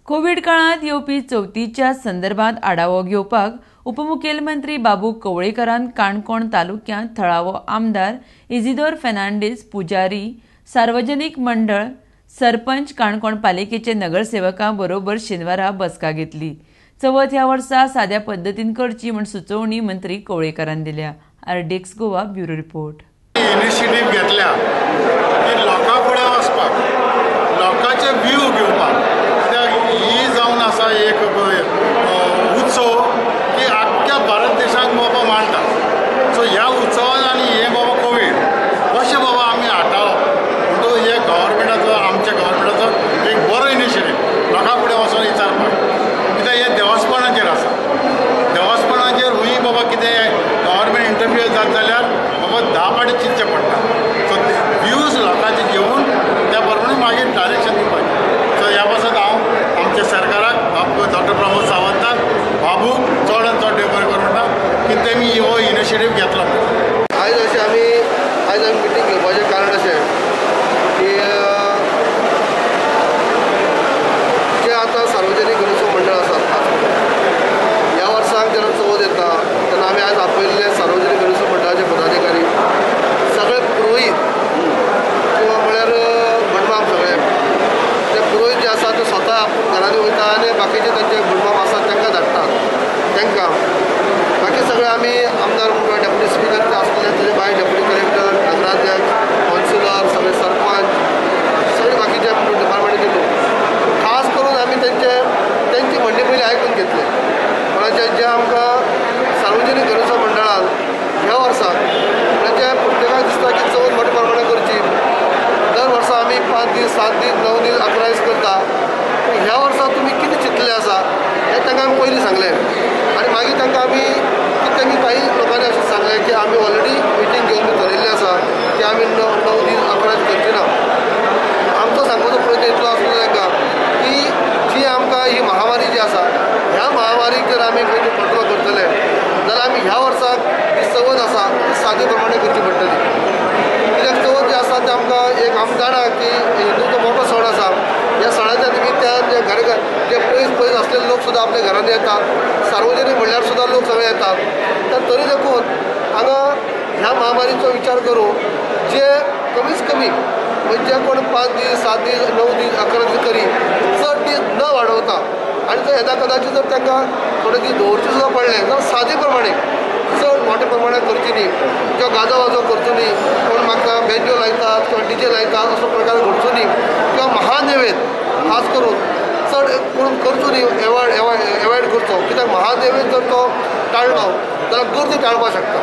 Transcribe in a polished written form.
Covid काळांत येवपी चवथीच्या संदर्भात आढावो घेवपाक उपमुखेलमंत्री बाबू कवळेकरान काणकोण तालुक्यांत थळावो आमदार इजिदोर फेर्नांडीस पुजारी, सार्वजनिक मंडळ, सरपंच, काणकोण पालिकेचे नगरसेवकां बरोबर शेनवारा बसका घेतली. चवथ ह्या वर्सा साद्या पद्दतीन करची म्हूण सुचोवणी मंत्री कवळेकरान दिल्या. RDX Goa bureau report. Initiative घेतल्या की लोकां फुडें वचपाक, लोकांचे व्यू घेवपाक. कित्याक ही जावन आसा एक उत्सव की आख्ख्या भारत देशाक बाबा मांडटा. सो ह्या उत्सवान आनी हे बाबा कोवीड कशें बाबा आमी हाताळप म्हणटकूच हे गव्हर्मेंटाचो, आमच्या गव्हर्मेंटाचो एक बरो इनिशिएटीव लोकां फुडें वचून विचारपाक. कित्याक हें देवासपणाचेर आसा, देवासपणाचेर हुंय बाबा कितें गव्हर्मेंट इंटरफियर जात जाल्यार बाबा 10 फावटी चिंतचें पडटा. सो व्यूज लोकांचे घेवन त्या प्रमाणे मागीर डायरेक्शन दिवपाचें. सो ह्या पासत हांव आमच्या सरकाराक, डॉक्टर प्रमोद सावंताक, बाबूक चड आनी चड देव बरें करूं म्हणटा की तेमी हो इनिशिएटीव घेतला. आयज अशें आमी आयज आमी मिटींग घेवपाचें कारण अशें की जे आतां सार्वजनीक गणेशोत्सव मंडळ आसात ह्या वर्साक जेन्ना चवथ येता तेन्ना आमी आयज आपयल्ले सार्वजनीक गणेशोत्सव मंडळाचे पदाधिकारी, सगळे पुरोहीत किंवा म्हळ्यार भटमाम, सगळे ते पुरोहीत जे आसा ते स्वता आपूण घरांनी वयता आनी बाकीचे तांचे भटमाम आसात तांकां धाडटात. तांकां बाकी सगळे आमी आमदार किंवा डेप्युटी स्पिकर जे आसले तेजे भायर डेप्युटी कलेक्टर, नगराध्यक्ष, कावन्सिलर, सगळे सरपंच, सगळे बाकीचे डिपार्टमेंटाचे लोक, खास करून आमी तेंची म्हणणी पयलीं आयकून घेतले. म्हणजे जे आमकां सार्वजनीक गणेशोत्सव मंडळान ह्या वर्साक म्हणजे प्रत्येकाक दिसता की चवथ मोठ्या प्रमाणात करची. दर वर्सा आमी 5 दीस, 7 दीस, 9 दीस, 11 दीस करता. पूण ह्या वर्सा तुमी कितें चिंतलें आसा हें तांकां आमी पयलीं सांगलें आनी मागीर तांकां आमी तांणी काही लोकांनी अशें सांगलें की आमी ऑलरेडी मिटींग घेवन थरयल्लें आसा की आमी 9 दीस 11 दीस करची ना. आमचो सांगपाचो प्रयत्न इतलो आसलो तांकां की जी आमकां ही महामारी जी आसा ह्या महामारीक जर आमी खंय कंट्रोल करतले जाल्यार आमी ह्या वर्साक जी चवथ आसा ती सादे प्रमाणे करची पडटली. कित्याक चवथ जी आसा ते आमकां एक आमी जाणा की हिंदूचो मोठो सण आसा. ह्या सणाच्या निमित्तान जे घर जे पयस पयस आसलेले लोक सुद्दां आपल्या घरांनी येतात, सार्वजनीक म्हणल्यार सुद्दां लोक सगळे येतात. तर तरी देखून हांगा ह्या महामारीचो विचार करून जे कमीच कमी म्हणजे कोण 5 दीस, 7 दीस, 9 दीस, 11 दीस करी चड दीस न वाडोवता आनी जर येदा कदाचित जर तांकां थोडे दीस दवरचे सुद्दां पडले जाल्यार सादे प्रमाणे चड मोठ्या प्रमाणात करची न्ही किंवा गाजो वाजो करचो न्ही, कोण म्हाका बेंजो लायतात किंवा डीजे लायतात असो प्रकार घडचो न्ही किंवा महानैवेद्य खास करून चड करून करचो न्ही, एवॉयड करचो. कित्याक महानैवेद्य जर तो टाळलो जाल्यार गर्दी टाळपाक शकता.